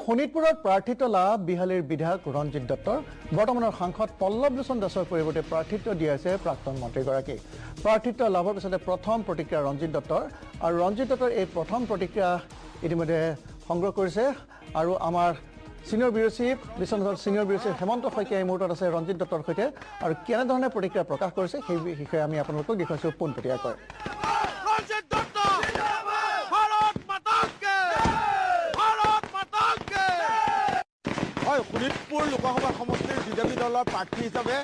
শোণিতপুৰত প্ৰাৰ্থিত্ব লাভ বিহালীৰ বিধায়ক ৰঞ্জিত দত্তৰ। বৰ্তমানৰ সাংসদ পল্লৱ লোচন দাসৰ পৰিৱৰ্তে প্ৰাৰ্থিত্ব দিয়াইছে প্ৰাক্তন মন্ত্ৰীগৰাকীক। প্ৰাৰ্থিত্ব লাভৰ পিছতে প্ৰথম প্ৰতিক্ৰিয়া ৰঞ্জিত দত্তৰ, আৰু ৰঞ্জিত দত্তৰ এই প্ৰথম প্ৰতিক্ৰিয়া ইতিমধ্যে সংগ্ৰহ কৰিছে আৰু আমাৰ ছিনিয়ৰ ব্যুৰ' চিফ, বিশ্বনাথৰ senior bureau' chief Hemanta Saikia এই মুহূৰ্তত আছে ৰঞ্জিত দত্তৰ সৈতে, আৰু কেনেধৰণে প্ৰতিক্ৰিয়া প্ৰকাশ কৰিছে সেই বিষয়ে আমি আপোনালোকক দেখুৱাইছোঁ পোনপটীয়াকৈ। হয়, শোণিতপুৰ লোকসভা সমষ্টিৰ বিজেপি দলৰ প্ৰাৰ্থী হিচাপে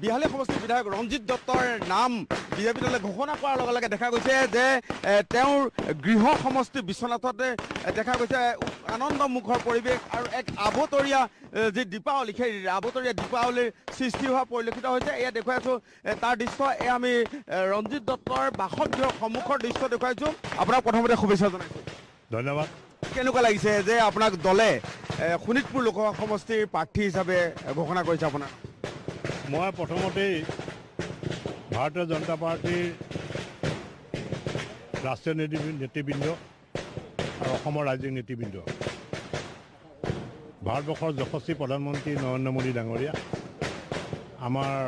বিহালী সমষ্টিৰ বিধায়ক ৰঞ্জিত দত্তৰ নাম বিজেপি দলে ঘোষণা কৰাৰ লগে লগে দেখা গৈছে যে তেওঁৰ গৃহ সমষ্টি বিশ্বনাথতে দেখা গৈছে আনন্দমুখৰ পৰিৱেশ আৰু এক আবতৰীয়া যি দীপাৱলী, সেই আবতৰীয়া দীপাৱলীৰ সৃষ্টি হোৱা পৰিলক্ষিত হৈছে। এয়া দেখুৱাই আছোঁ তাৰ দৃশ্য। এয়া আমি ৰঞ্জিত দত্তৰ বাসগৃহৰ সন্মুখৰ দৃশ্য দেখুৱাইছোঁ। আপোনাক প্ৰথমতে শুভেচ্ছা জনাইছোঁ। ধন্যবাদ। কেনেকুৱা লাগিছে যে আপোনাক দলে শোণিতপুৰ লোকসভা সমষ্টিৰ প্ৰাৰ্থী হিচাপে ঘোষণা কৰিছে আপোনাৰ? মই প্ৰথমতেই ভাৰতীয় জনতা পাৰ্টীৰ ৰাষ্ট্ৰীয় নেতৃবৃন্দ আৰু অসমৰ ৰাজ্যিক নেতৃবৃন্দ, ভাৰতবৰ্ষৰ যশস্বী প্ৰধানমন্ত্ৰী নৰেন্দ্ৰ মোদী ডাঙৰীয়া, আমাৰ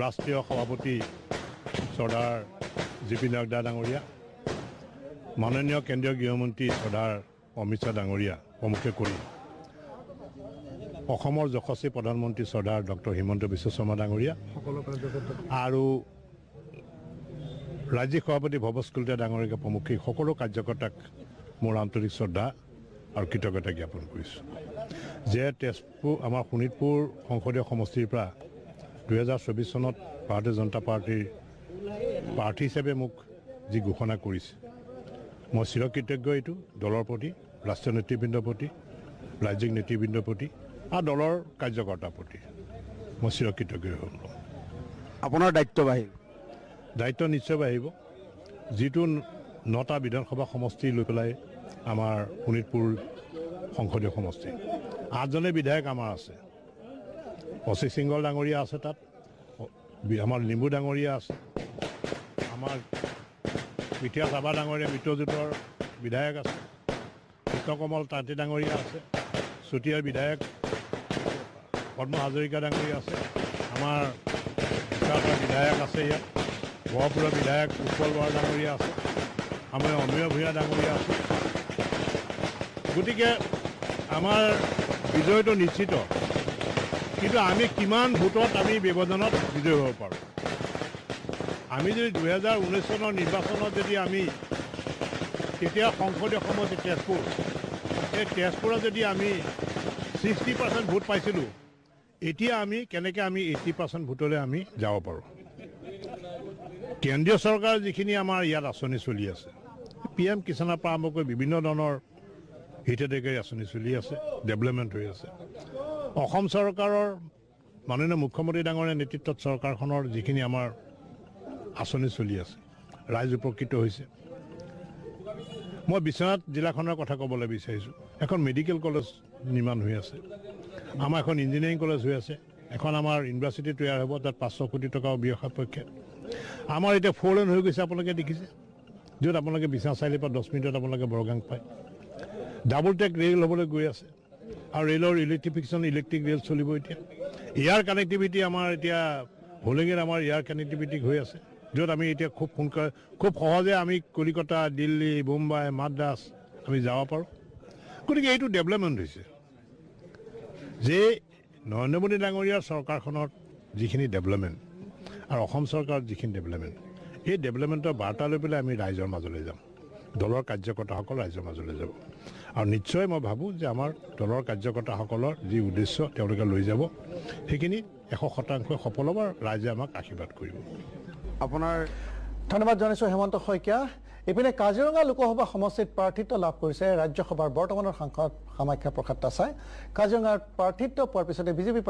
ৰাষ্ট্ৰীয় সভাপতি চৰ্দাৰ জি পি নাড্ডা ডাঙৰীয়া, মাননীয় কেন্দ্ৰীয় গৃহমন্ত্ৰী চৰ্দাৰ অমিত শ্বাহ ডাঙৰীয়া প্ৰমুখ্যে কৰি অসমৰ যশস্বী প্ৰধানমন্ত্ৰী চৰ্দাৰ ডক্টৰ হিমন্ত বিশ্ব শৰ্মা ডাঙৰীয়া আৰু ৰাজ্যিক সভাপতি ভৱস কলিতা ডাঙৰীয়া প্ৰমুখ্যে সকলো কাৰ্যকৰ্তাক মোৰ আন্তৰিক শ্ৰদ্ধা আৰু কৃতজ্ঞতা জ্ঞাপন কৰিছোঁ যে তেজপুৰ আমাৰ শোণিতপুৰ সংসদীয় সমষ্টিৰ পৰা 2024 চনত ভাৰতীয় জনতা পাৰ্টীৰ প্ৰাৰ্থী হিচাপে মোক যি ঘোষণা কৰিছে, মই চিৰকৃতজ্ঞ এইটো দলৰ প্ৰতি, ৰাষ্ট্ৰীয় নেতৃবৃন্দৰ প্ৰতি, ৰাজ্যিক নেতৃবৃন্দৰ প্ৰতি আৰু দলৰ কাৰ্যকৰ্তাৰ প্ৰতি মই চিৰকৃতজ্ঞ হ'ম। আপোনাৰ দায়িত্ব বাঢ়িল? দায়িত্ব নিশ্চয় বাঢ়িব। যিটো 9টা বিধানসভা সমষ্টি লৈ পেলাই আমাৰ শোণিতপুৰ সংসদীয় সমষ্টি, 8জনে বিধায়ক আমাৰ আছে। অশোক সিংঘল ডাঙৰীয়া আছে তাত, আমাৰ লিম্বু ডাঙৰীয়া আছে, আমাৰ মিথিয়া চাবা ডাঙৰীয়া মিত্ৰজোঁটৰ বিধায়ক আছে, কৃষ্ণকমল তাঁতী ডাঙৰীয়া আছে, চুতীয়াৰ বিধায়ক পদ্ম হাজৰিকা ডাঙৰীয়া আছে, আমাৰ বিশাখাৰ বিধায়ক আছে ইয়াত, গহপুৰৰ বিধায়ক উৎপল বৰা ডাঙৰীয়া আছে, আমাৰ অমীয় ভূঞা ডাঙৰীয়া আছে। গতিকে আমাৰ বিজয়টো নিশ্চিত, কিন্তু আমি কিমান ভোটত আমি ব্যৱধানত বিজয়ী হ'ব পাৰোঁ। আমি যদি 2019 চনৰ নিৰ্বাচনত যদি আমি তেতিয়া সংসদীয় সমষ্টি তেজপুৰ, এই তেজপুৰত যদি আমি 60% ভোট পাইছিলোঁ, এতিয়া আমি কেনেকৈ আমি 80% ভোটলৈ আমি যাব পাৰোঁ। কেন্দ্ৰীয় চৰকাৰৰ যিখিনি আমাৰ ইয়াত আঁচনি চলি আছে, পি এম কিষাণৰ পৰা আৰম্ভ কৰি বিভিন্ন ধৰণৰ হিতাধিকাৰী আঁচনি চলি আছে, ডেভেলপমেণ্ট হৈ আছে। অসম চৰকাৰৰ মাননীয় মুখ্যমন্ত্ৰী ডাঙৰীয়াৰ নেতৃত্বত চৰকাৰখনৰ যিখিনি আমাৰ আঁচনি চলি আছে, ৰাইজ উপকৃত হৈছে। মই বিশ্বনাথ জিলাখনৰ কথা ক'বলৈ বিচাৰিছোঁ। এখন মেডিকেল কলেজ নিৰ্মাণ হৈ আছে, আমাৰ এখন ইঞ্জিনিয়াৰিং কলেজ হৈ আছে, এখন আমাৰ ইউনিভাৰ্চিটি তৈয়াৰ হ'ব, তাত 500 কোটি টকাও ব্যয় সাপেক্ষে। আমাৰ এতিয়া 4 লেন হৈ গৈছে, আপোনালোকে দেখিছে, য'ত আপোনালোকে বিশ্বনাথ চাৰিআলিৰ পৰা 10 মিনিটত আপোনালোকে বৰগাং পায়। ডাবল ট্ৰেক ৰেল হ'বলৈ গৈ আছে আৰু ৰেলৰ ইলেক্ট্ৰিফিকেশ্যন, ইলেক্ট্ৰিক ৰেল চলিব এতিয়া। এয়াৰ কানেক্টিভিটি আমাৰ এতিয়া হোলেঙিত আমাৰ এয়াৰ কানেক্টিভিটি হৈ আছে, য'ত আমি এতিয়া খুব সোনকালে খুব সহজে আমি কলিকতা, দিল্লী, বোম্বাই, মাদ্ৰাছ আমি যাব পাৰোঁ। গতিকে এইটো ডেভেলপমেণ্ট হৈছে যে নৰেন্দ্ৰ মোদী ডাঙৰীয়াৰ চৰকাৰখনত যিখিনি ডেভেলপমেণ্ট আৰু অসম চৰকাৰৰ যিখিনি ডেভেলপমেণ্ট, এই ডেভেলপমেণ্টৰ বাৰ্তা লৈ পেলাই আমি ৰাইজৰ মাজলৈ যাম, দলৰ কাৰ্যকৰ্তাসকল ৰাইজৰ মাজলৈ যাব। আৰু নিশ্চয় মই ভাবোঁ যে আমাৰ দলৰ কাৰ্যকৰ্তাসকলৰ যি উদ্দেশ্য তেওঁলোকে লৈ যাব, সেইখিনি 100% সফল হ'ব আৰু ৰাইজে আমাক আশীৰ্বাদ কৰিব। আপোনাৰ ধন্যবাদ জনাইছোঁ হেমন্ত শইকীয়া। ইপিনে কাজিৰঙা লোকসভা সমষ্টিত প্ৰাৰ্থিত্ব লাভ কৰিছে ৰাজ্যসভাৰ বৰ্তমানৰ সাংসদ কামাখ্যা প্ৰসাদ তাছাই। কাজিৰঙাৰ প্ৰাৰ্থিত্ব পোৱাৰ পিছতে বিজেপি